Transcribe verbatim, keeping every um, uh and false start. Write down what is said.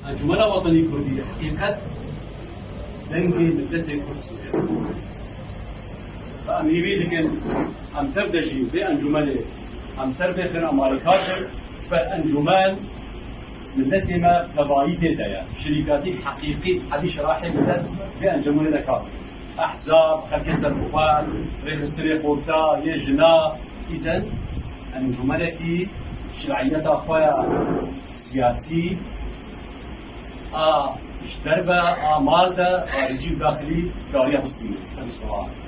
Encûmena Wetanî Kurdî li heqîqet dengê miletê Kurd sivê. Em hîvî dikin, em tev de jî vê encûmenê em ser bêxin, em alîkar bin, ji ber encûmen miletê me tevayî tê de ye. Şirîkatî heqîqî, hebî şerahê milet vê encûmenê de kar dikin. Ehzab, xelkê serbixwe, rêxistinê xorta, yê jina, îzen encûmenekî şer'iyeta xwe ya siyasî a ji derve a mal de, xaricî û daxilî kariya bistîne ser mustewa.